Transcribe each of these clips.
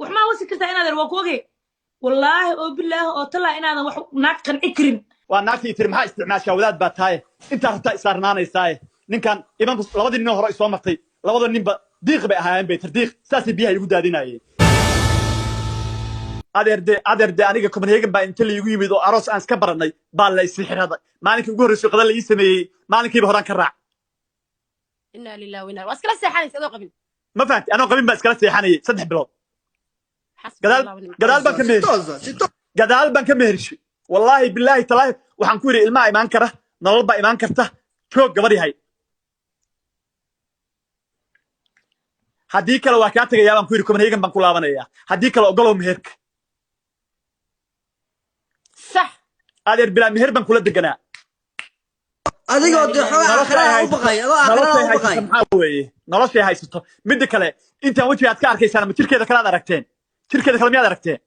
Wax maa wasi kartaa inaadan waa ku ogey, wallaahi oo bilaahi oo talaa inaadan wax naag qanci karin. Waa naagtii tiri, maxaa isticmaashaa? Wadaad baa taaye, intaa rabtaa isaarnaanaysaaye. Ninkan imanku labadii nin oo hore isoo martay, labada ninba diiq bay ahaayeen bay tir, diiq saasay biyaha igu daadinayeen. Adeer de, adeer de, aniga Copenhagen baa inta laigu yimid oo aroos aan iska baranay baa la isi xiraday. Maalinkii ugu horreysay qada la ii sameeyey, maalinkiiba horaan ka raac. Inaa lillahi wa inaa, waa iskala seexanaysa adoo qabin? Ma fahanti? Anoo qabin baa iskala seexanayay 3 bilood. Xasbi gadaal Allah wa nicmal. Gadaal baan ka Si mehershay. toosa, si toos. Gadaal baan ka mehershay, wallaahi bilaahi talaahi. Waxaan ku yidhi, ilmaha imaan kara, nolol baa imaan karta, joog gabadh yahay, haddii kale waa kaa tegayaa baan ku yidhi, Copenhagen baan ku laabanayaa, haddii kale ogolow meherka. Sax. Adeer, bilaa meher baan kula deganaa. Adigoo dee xoogaa noloshay aakhirada u haysato baqay, adoo aakhirada noloshay u haysato baqay. Maxaa weeye noloshay haysato? Midda kale, intaan wejiga aad ka arkaysaan ama jirkeeda kale aad aragteen, jirkeeda kale miyaad aragteen?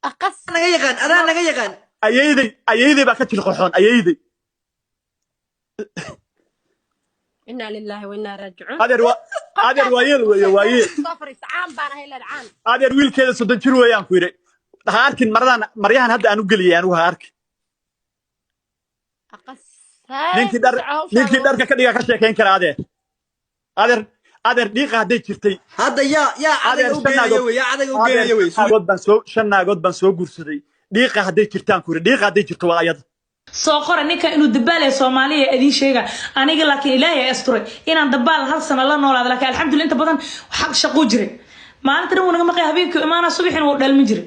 Aqas. Naga yaqaan, adaa naga yaqaan. Ayayday, ayayday baa ka jir qoxoon, ayayday. Inaa lillahi wa inaa raajicuun. Adeer waa, adeer waayeel weeye, waayeel. Soo fariista, caan baan ahay leed, caan. Adeer, wiilkeeda 30 jir weeyaan ku yidhi. Ha arkin maradan, maryahan hadda aan u geliyay anigu, ha arkin. Aqas. Ninkii dhar, ninkii dharka ka dhigaa ka sheekayn kara. Adeer, adeer, adeer, dhiiqa hadday jirtay. Hadda yaa adeer cadayga u shan geenaya naagood wey, yaa cadayga u adeer geenaya wey. 5 naagood baan soo 5 naagood baan soo guursaday. Dhiiqa hadday jirtaan ku yidhi, dhiiqa hadday jirto waa ayada. Soo qora ninka inuu dabaal Soomaaliya idiin sheega aniga, laakiin Ilaahay ay asturay inaan dabaal hal sano la noolaado. Laakiin alxamdulillah, inta badan xaq shaquu jiray. Maalinta dhan wuu naga maqay, habeenkii imaana, subaxina wuu dhalmin jiray.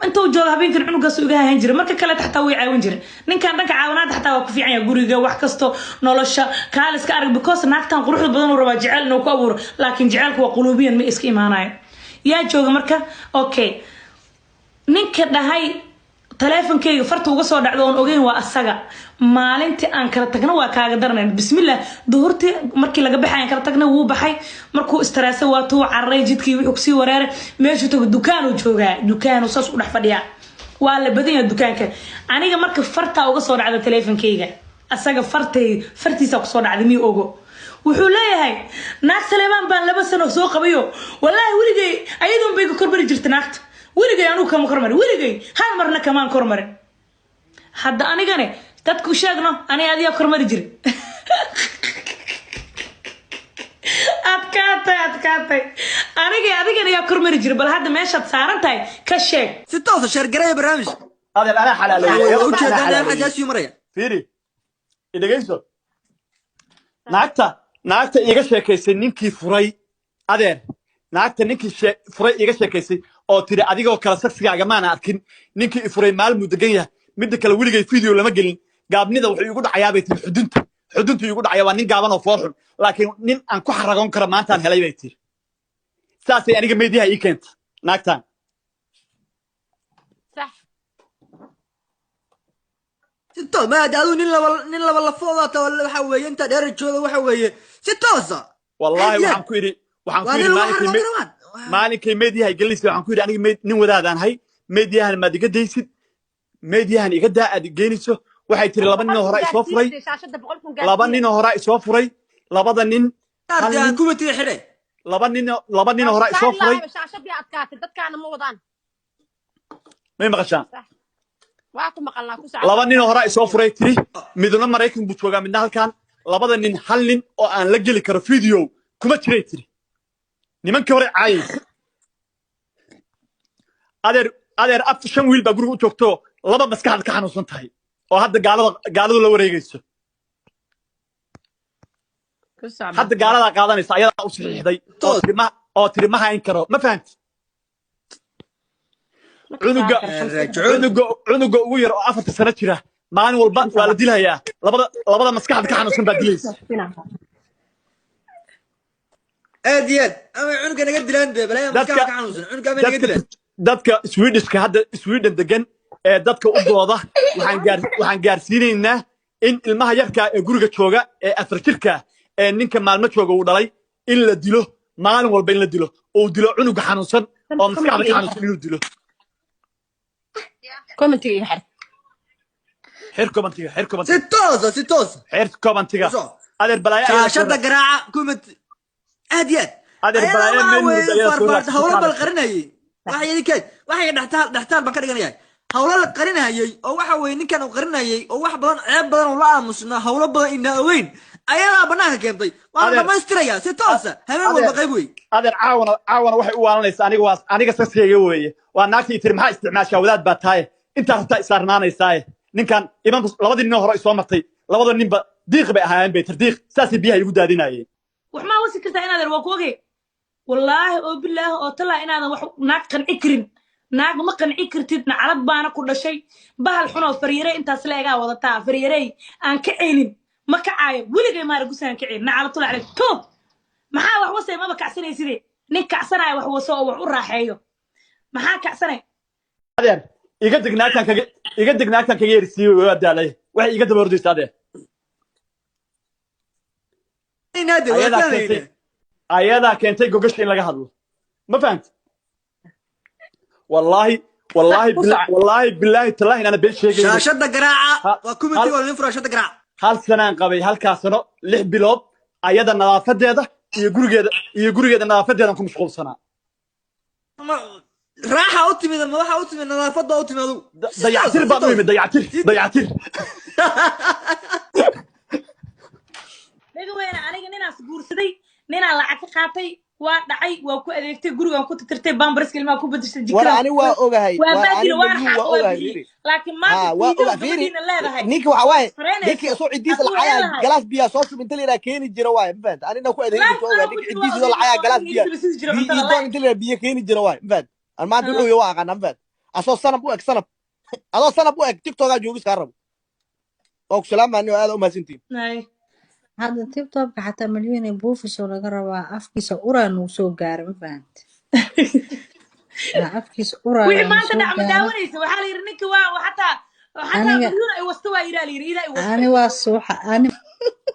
Intuu joogo habeenkan cunugaas iga hayn jiray. Marka kale xataa way caawin jiray ninkan. Dhanka caawinaadda xataa waa ku fiican yahay, guriga wax kasto, nolosha kaaliska arag, because naagtan quruxda badan uu rabaa jecel inuu ku abuuro, laakiin jecelku waa quluubiyan, ma iska imaanayo. Yaa jooga marka? Okay, ninka dhahay taleefonkeyga farta uga soo dhacdo oon ogeyn waa asaga. Maalintii aan kala tagna waa kaaga daranayn. Bismillah, duhurtii markii laga baxay aan kala tagnay, wuu baxay. Markuu istaraasay waa tuu cararay jidkii, wuxuu kusii wareeray meeshuu tago. Dukaanuu joogaa, dukaanuu saas u dhex fadhiyaa, waa la badan yahay dukaanka. Aniga marka fartaa uga soo dhacda taleefonkeyga, asaga fartay fartiisa kusoo dhacday, mii ogo. Wuxuu leeyahay, naag Saleebaan baan 2 sano soo qabayo, wallaahi weligay ayadoon bay ka kormari jirta naagta, weligay anugu kama kormarin, weligay hal marna kamaan kormarin. Hadda anigane dadku sheegno, aniga adigaa kormari jirin. Adkaatay, adkaatay. Aniga adigana yaa kormari jira? Bal hadda meeshaad saaran tahay ka sheeg. Si toosa sheergareeya barnaamij. Adeer, anaa xalaaleeyay. Waa ujeedaan dheer xajaasiyuu maraya. Fiiri, idhegayso. Naagta iiga sheekaysay ninkii furay, adeer, naagta ninkii furay iiga sheekaysay oo tiri, adigoo kale saksigaaga maana arkin, ninkii i furay maalmuu degan yahay. Midda kale, weligay video lama gelin. Gaabnida wuxuu iigu dhacayaa bay tiri xudunta, xuduntu iigu dhacaya. Waa nin gaaban oo foolxun, laakiin nin aan ku xaragoon karo maantaan helay bay tiri. Saasay aniga meediyaha ii keenta naagtan. Sax. Si toos ma hada adigu nin laba lafooda ta waxa weeye inta dheer jooga waxa weeye si toosa. Wallaahi. Aad iyo waxaan ku idhi, waxaan ku waa idhi nin lagu maalinkay xaragoon karo waan. Maalinkay meediyaha gelinaysa waxaan ku yidhi, aniga nin wadaadaan hay, meediyahan maad iga daysid, meediyahan iga daa aad geynayso. Waxay tiri, laba ninoo horaa isoo furay. Shaashada 100,000 Laba gaarsiiya. Ninoo horaa isoo furay, labada nin hal Daartay aan nin kumatiga xidhay. Laba ninoo horaa isoo furay. Shaashadii adkaatay, dadkaana ma wadaan. May maqashaan? Waa ku maqalnaa, ku socda. Laba ninoo horaa isoo furay tiri, midna Maraykan buu joogaa, midna halkan. Labada nin hal nin oo aan la geli karo video kuma jiray tiri. Nimankii hore caayaysa, adeer, adeer, af shan wiil baa guriga u joogto, laba maskaxda ka xanuunsan tahay oo hadda gaaladu la wareegayso. Ku socda. Hadda gaaladaa qaadanaysa, ayadaa u saxiixday oo Toos. tiri ma, oo tiri ma hayn karo. Ma fahanti? Cunuga Raajicuun. Cunuga ugu yar oo 4-ta sano jira maalin walba waa la dilayaa. Labada maskaxda ka xanuunsan baa dilaysa. Aad iyo aad ama cunuga naga dilaan dee balaya Dadka maskaxda ka xanuunsan cunuga ama naga dadka dilaan. Dadka Swedishka hadda Sweden degan ee dadka u dooda, waxaan gaarsiinaynaa in ilmaha yarka ee guriga jooga ee 4 jirka ee ninka maalmo jooga uu dhalay in la dilo, maalin walba in la dilo, uu dilo cunuga xanuunsan oo maskaxda ka xanuunsan inuu dilo. Commentiga iga xir. Xir commentiga, xir Si commentiga. Toosa, si toosa. Xir commentiga. Ku soco. Adeer, balaayo ayaa Shaashada garaaca, comment. Aad iyo aad. Adeer, Ayadaa balaayo waxa meel weeye murdo ayadaa soo farfar raadsato hawlo bal kaalay. qarinayay. Waxa idinka waxay dhextaal dhextaal baan ka dhiganaya, hawlo la qarinayay oo waxa weeye ninkan uu qarinayay oo wax badan, ceeb badan oo la aamusnaa, hawlo badan inaa ogeyn ayadaa banaanka keentay. Waana Adeer, dhammaystirayaa si toosa habeen walba adeer, qayb wey. Adeer, caawana waxay u waalanaysaa aniga, waa aniga saskayga weeye. Waa naagtii tiri, "Maxaa isticmaashaa? Wadaad baa tahay, intaa rabtaa isaarnaanaysaaye." Ninkan iman labadii nin hore isoo martay, labada ninba diiq bay ahaayeen bay tiri, diiq saasay biyaha igu daadinayeen. Wax maa wasi kartaa inaadan, waa ku ogey, wallaahi oo bilaahi oo talaa inaadan wax naag qanci karin. Naag ma qanci kartid. Nacalad baana ku dhashay, bahal xunoo faryarey intaas la egaa wadataa, faryarey aan ka ceynin ma kacaayo weligay maara gusaan ka ceyn. Nacalatul caleyk toob. Maxaa wax wasay? Maba kacsanayside. Nin kacsanaya wax waso oo wax u raaxeeyo, maxaa kacsanay? Adeer, iga deg naagtan kaga, iga deg naagtan kaga yersiiyey. Waa daalay, waxay iga daba ordaysa adeer. Inaade waa Ayadaa keentay, fahmayna. ayadaa keentay gogasha in laga hadlo, ma fahamti? Wallaahi, wallaahi, Sax ku soco. Wallaahi, bilaahi, tallaahi inaana been sheegaynin. Shaashada garaaca. Waa committee, waa idin fura, shaashada garaaca. Hal sanaan qabay, halkaa sano 6 bilood ayada nadaafadeeda iyo gurigeeda nadaafadeedan ku mashquulsanaa. Ma raaxa u timid ma waxa u timid nadaafadda u timid adugu? Dayactir baan u yimid, dayactir, dayactir. Dhaga weyne, aniga ninaas guursaday, ninaan lacag ka qaatay, waa dhacay, waa ku adeegtay, gurigaan ku tirtirtay, bambariska ilmaha ku bedeshay, War jikada ani waa ogahay. Waa War ani baadilo, waana malyuun xaq, waa waa ogahay. bixiyey. Fiiri. Laakiin Ha, maanta waa video oga, fiiri. gabadhiina leedahay Ninka waxa waaye faraynayso ninkii isoo ciddiisa hadduu lacayaa leedahay galaas biyaa soo shub inta la yidhaha keeni jira waaye, ma fahanta? Anina ku adeegi live jirto ogaa anoo ku ninka jiro waa ciddiisa ogeyd lacayaa oo galaas aniga biya iisaba sidi jira biyo cuntada ii doon live. Inta la yidhaha biyo keeni jira waaye, ma fahanta? An maanta wuxuu yahay waa aqaanaa, ma fahanta? Asoo sanab u eg, sanab adoo sanab u eg TikTokaa joogis kaa rabo. Waa ku salaamaani oo aad u mahadsantihin. Ay. Hadda TikTokka xataa malyuun ee buufisoo laga rabaa, afkiisa uraa nagu soo gaara, ma fahamte? Waa afkiisa Wixii uraayaa na maanta soo dhac ma gaara. daawanaysa? Waxaa la yidhi ninka waa xataa Aniga milyuun ay wasta waa yidhaa, la yidhi ilaa ay wastay. Ani waa suuxa ani.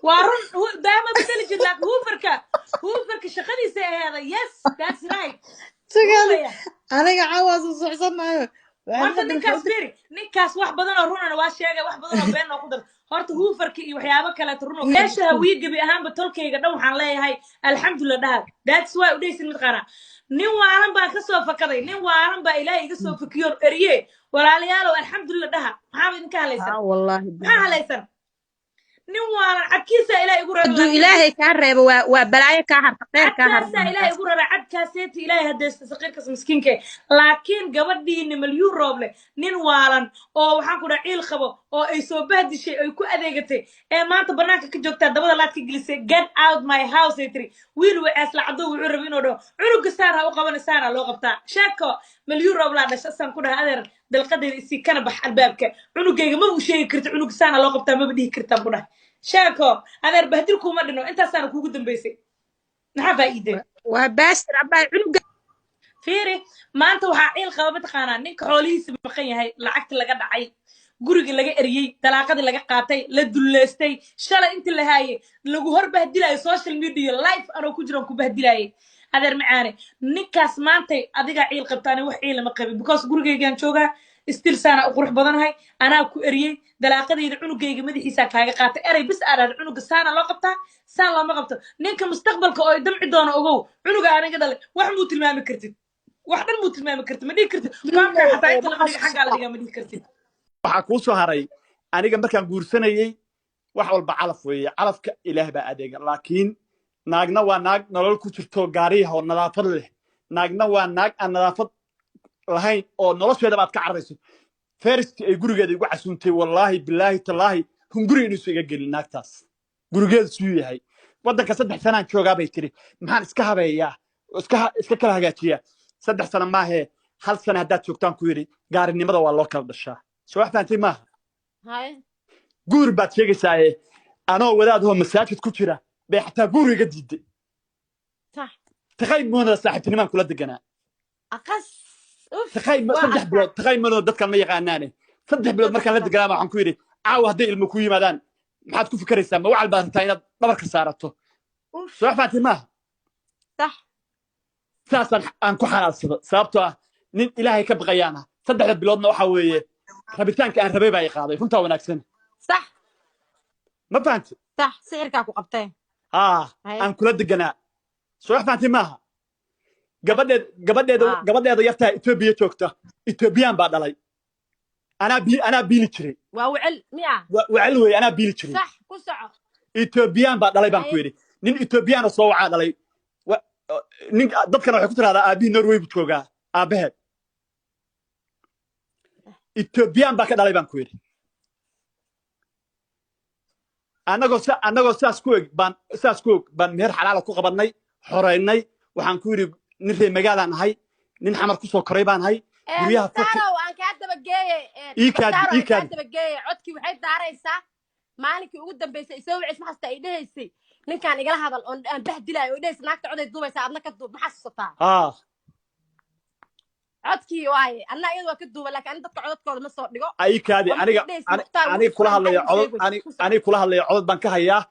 Waa run, daama bedeli jir, laakiin huufarka shaqadiisa aheeda. Yes, that's right. Sugaali. Huufaya. Aniga cawaasu suuxsanayo waxaan Horta hadda ninkaas fiiri, ninkaas wax badan oo runana waa sheegay, wax badan oo been oo ku dar. Horta huufarka iyo waxyaabo kaleeto run oo meesha hawiye gebi ahaanba tolkayga dhan waxaan leeyahay alxamdulillah dhaha. That's why u dhehaysin mid qaana nin waalan baa ka soo fakaday, nin waalan baa Ilaahay iga soo fakiyoon erye. Walaalayaalow, alxamdulillah dhaha. Maxaaba idinka halaysan? Haa, wallaahi Maxaa billahi. halaysan? Nin waalan cadkiisa Ilaahay igu reebo. Hadduu Laakiin Ilaahay kaa reebo, waa balaayo kaa harta, kheyr kaa harta. Cadkaasaa Ilaahay igu rara, cadkaaseeti Ilaahay hadeesta saqiirkas miskiinka. Laakiin gabadhiina malyuun rooble nin waalan oo waxaan ku dhaha ciil qabo oo ay soo bahdishay, ay ku adeegatay, ee maanta banaanka ka joogtaa, dabada laad ka gelisay. "Get out my house," ay tiri. Wiil wacees lacado wuxuu rabay inuu dhaho cunuga saar ha u qabana, saara loo qabtaa. Sheeko malyuun rooblaa dhasha saan ku dhaha, adeer, dalqadeeda isii, kana bax albaabka. Cunugayga maba u sheegi karti cunuga saana loo qabtaa, maba dhihi kartaan ku dhahay. Sheeko adeer, bahdil kuuma dhino, intaasaana kuugu dambaysay. Maxaa faa'iideen? Waa baasir abaa cunuga. Fiiri, maanta waxaa ciil qaba mataqaanaa ninka xoolihiisa maqan yahay, lacagta laga dhacay, guriga laga eriyey, dalaaqadii laga qaatay, la dulleystay, shalay intii la haayay lagu hor bahdilayo social media live anoo ku jiran ku bahdilaayay. Adeer macaane, ninkaas maantay adigaa ciil qabta, ani wax ciila ma qabin, because gurigaygaan joogaa, still saana u qurux badanahay. Anaa ku eriyey, dalaaqadayda cunugayga madaxiisaa kaaga qaatay. Erey bis aa dhahda, cunuga saana loo qabtaa, saan looma qabto. Ninka mustaqbalka oo damci doono ogow, cunuga aniga dhalay wax muu tilmaami kartid, wax dhan muu tilmaami kartid, ma dhihi kartid qaabkaa xataa inta lama dhiga, xaggaa la dhigaa ma dhihi kartid. Waxaa kuu soo haray aniga markaan guursanayey, wax walba calaf weeye, calafka Ilaah baa adeega. Laakiin naagna waa naag nolol ku jirto gaariyaha oo nadaafad leh, naagna waa naag aan nadaafad lahayn oo nolosheedaba aad ka cararayso. First ay gurigeeda igu casuuntay, wallaahi, bilaahi, tallaahi, hunguri inuusu iga gelin naagtaas. Gurigeedu suu yahay waddanka 3 sanaan joogaa bay tiri, maxaan iska habeeyaa oo iska kala hagaajiyaa? 3 sano maahee, hal sana haddaad joogtaan ku yidhi, gaarinimada waa loo kala dhashaa. Soo wax fahantay maaha? Haye. Guur baad sheegaysaaye, anoo wadaadahoo masaajid ku jira bay xataa guur iga diiday. Sax. Taqay moonada saaxiibtinimaan kula deganaa. Aqas, uf. Taqay Waa saddex arkaa. bilood taqay moonada dadkan ma yaqaanaane. 3 bilood markaan la deganaa waxaan ku yidhi, caawa hadday ilmo ku yimaadaan maxaad ku fikeraysaa? Ma wacal baad rabtaa inaad dhabarka saarato? Uf. Soo wax fahantay maaha? Sax. Saasaan aan ku xalaalsado, sababtoo ah nin Ilaahay ka baqayaana. 3da biloodna waxa weeye rabitaanka aan rabay baa i qaaday, runtaa wanaagsan. Sax. Ma fahanti? Sax, sixirkaa ku qabtee. Haa. Haye. Aan kula deganaa. Soo wax fahanti maaha. Gabadheed, gabadheeda, Ah. gabadheeda yartaa Etoobiya joogta, Etoobiyaan baa dhalay. Anaa biili jiray. Waa wecel miya? Wecel wey, anaa biili jiray. Sax, ku soco. Etoobiyaan baa dhalay baan ku Haye. yidhi. Nin Etoobiyaana soo wacaa dhalay. Nin dadkana waxay ku tiraahdaa aabihii Norway buu joogaa. Aabaheed Etoobiyaan baa ka dhalay baan ku yidhi. Annagoo saas ku og baan meher xalaala ku qabannay, xoraynay. Waxaan ku yidhi, nin reer magaalaan ahay, nin Xamar ku soo koray baan ahay, guryaha furki. Mukhtarow, aan kaa dabageeye. Ii kaadi, Mukhtarow, ii aan kaa kaadi. dabageeye. Codkii waxay daaraysaa maalinkii ugu dambeysay isoo wicis, ma xasuusta ay dhehaysay ninkaan igala hadal oon aan bahdilaayo, oo dhehaysay naagta coday duubaysaa, adna ka duub? Ma xasuusataa? Haa. Codkii waaye, anna iyada waa ka duuba, laakiin ani dadka codadkooda ma soo dhigo. Ii kaadi. Waa Aniga markii dhehaysay Mukhtaar aniga wuu kula furay, hadlaya maxaa codod igu sheegay? Aniga kula hadlaya codod baan ka hayaa.